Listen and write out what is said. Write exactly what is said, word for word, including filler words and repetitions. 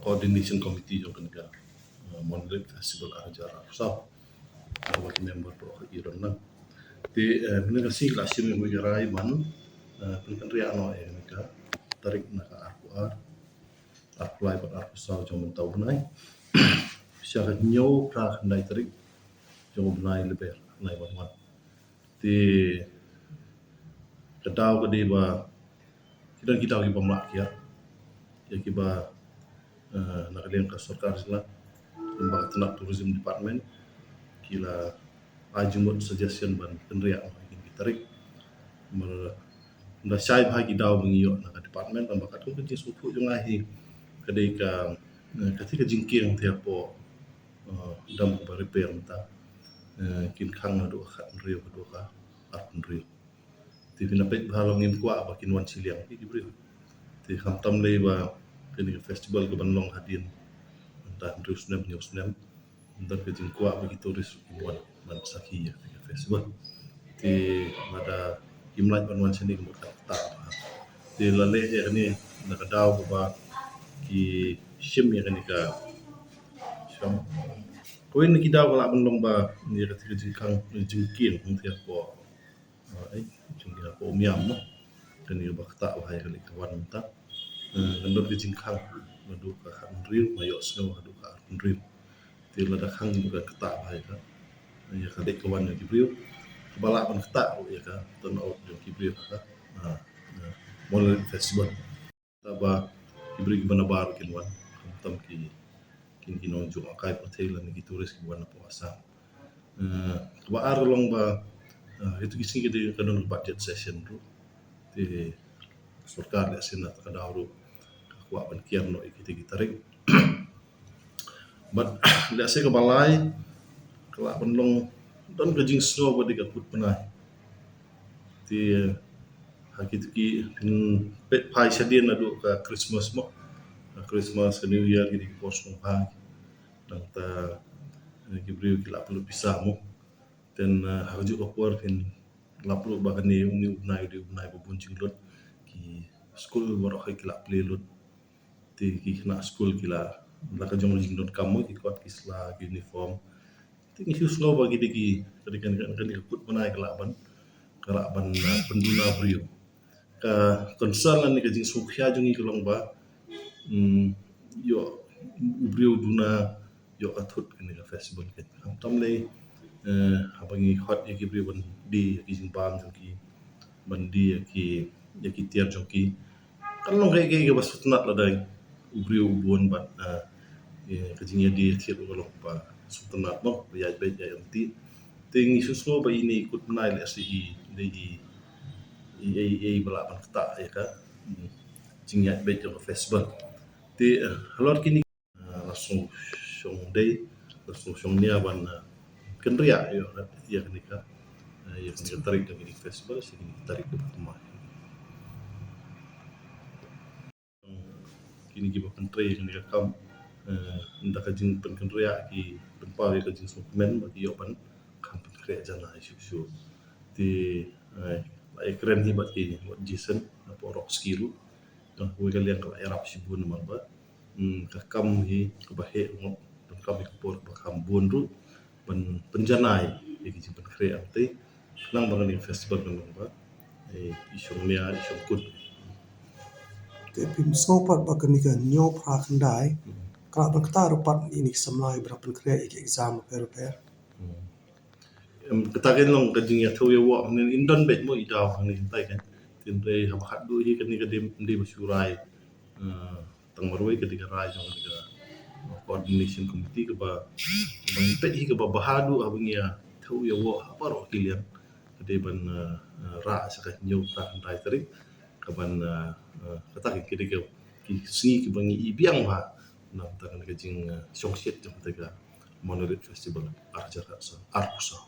Coordination Committee jong kane ka, uh, Monolith Festival ar hajar arphew saw. Ar ba ki member baroh ki ron lang. Te, uh, mynne ka sngi la shim ïa ka rai ban, uh, pynkynriah noh ïa kane ka tarik na ka arphew ar, arphew lai bad arphew saw jong mynta u bnai. Sha ka hynñiew phra khyndai tarik jong u bnai Lber, bnai wan wan. Te ka daw ka dei ba ki don ki daw kiba mlak ïa, ïa kiba, eh, na ka liang ka sorkar jylla, kiba ka tnat Tourism Department, ki la ai jingmut suggestion ban kynriah noh ïa ki tarik. Namar da shai bha ki daw ba ngi ïoh na ka department, namar katkum ka jingsngewthuh jong nga hi ka dei ka, eh, ka dei ka jingkieng te hapoh, eh, dam ba repair mynta, eh, kin khang naduh ka khathynriew haduh ka arphew hynriew. Te phin ïa peit bha long ngim kwah ba kin wan shiliang ki briew. Te khamtam lei ba kane ka festival ka ban long hadien mynta hynriew snem, hynñiew snem. Mynta ka jingkwah ba ki tourist kin wan ban sakhi ïa ka festival. Te lada kim lah ban wan shane ka mut ka kata. Te la leh ïa kane na ka daw ba ki shim ïa kane ka shim. Kawei na ki daw ka lah ban long ba ïa ka jingkhang jingkieng hangta hapoh, eh, jong ki hapoh Umiam mo. Kane ba kata ba hai kane ka wan mynta. Eh, kan don ka jingkhang naduh ka khathynriew, nga ïohsngew haduh ka arphew hynriew. Te lada khang ba ka kata ba hai ka, ïa ka dei ka wan jong ki briew, kaba lah ban kata ruh ïa ka turnout jong ki briew ha ka, ah, ah, Monolith Festival. Kaba ki briew kiba nabar kin wan, khamtam ki, ki, ki nongjngohkai pyrthei lane ki tourist kiba wan napoh Assam. Eh, kaba ar ka long ba, eh, ïa kito ki sngi ka dei ka don budget session ruh. Te sorkar lehse na kata ka daw ruh ka kwah ban kiar noh ïa kita ki tarik. Bad lehse kaba lai ka lah ban long don ka jingsngew ba dei ka kut bnai. Te ha kito ki, hmm, peit phai shadien naduh ka Christmas mo. Ka Christmas, ka New Year, ki dei ki por sngewbha. Nangta, eh, ki briew ki lah pynlut pisa mo. Then, eh, ha kajuh ka por phin lap ruh ba kane une u bnai u dei u bnai ba bun jinglut. Ki skul baroh ki lah plie lut. Te ki khynnah skul ki la, la ka jong ka jingdonkam mo, ki kot ki sla, ki uniform. Te ngi shu sngew ba ki dei ki, ka dei ka, ka dei ka kut bnai ka lah ban, ka lah ban, ah, pynduna briew. Ka concern lane ka jingsngewkhia jong ngi ka long ba, mm, ïoh u briew duna ïoh ka thut kane ka festival ka. Khamtam lei, eh, haba ngi khot ïa ki briew ban die ïa ki jingbam jong ki, ban die ïa ki, ïa ki tiar jong ki. Kan long kaei kaei kaba sngewtynnat lada u briew u bun bad, eh, ïa ka jingïadie thied ruh ka long ba sngewtynnat mo, ba ïaid beit ïaid ryntih. Te ngi sngewsngew ba ine i kut bnai lehse i dei i, i, i, i ba lah ban ktah ïa ka, hmm, jingïaid beit jong ka festival. Te, eh, halor kine, eh, la sngewshong dei, la sngewshong nia ban, eh, kynriah ïa, ïa kane ka, eh, ïa kane ka tarik jong kane ka festival, sha kine ki tarik kiba thymmai. Kine kiba pyntrei ïa kane ka kam, eh, da ka jingpynkynriah ki pynpaw ïa ka jingsngewkmen ba ki ïoh ban kham pynkhreh janai shuh shuh. Te, eh, la ïakren hi bad ki, bad Jason napoh Rock Ski ruh. Tang kawei ka liang ka la ïarap shibun namar ba, hmm, ka kam hi kaba heh ruh, ban kam hi ka por ba kham bun ruh ban pynjanai ïa ki jingpynkhreh hangtei. Khnang ba kane ka festival kan long ba, eh, i shong nia i shong kut. Te phim sngew pat ba kane ka hynñiew phra khyndai, hmm, ka lah ban ktah ruh pat ïa kine ki samla ba dang pynkhreh ïa ki exam bapher bapher. Hmm. Em, kata kan long ka jingïathuh ïa u, hangne in don beit mo i daw hangne hangtai kan. Hynrei haba khatduh hi kane ka dei, dei ba shu rai, eh, tang marwei ka dei ka rai jong ka coordination committee kaba, kaba ngi peit hi kaba bha haduh haba ngi ïathuh ïa u ha baroh ki liang. Ka dei ban, eh, eh, rah sha ka hynñiew phra khyndai tarik. Kaban, eh, eh, kata ka dei ka, ki sngi kiba ngi i biang bha. Namar kata ka jing, eh, shongshit jong kata ka Monolith Festival ar hajar arphew saw.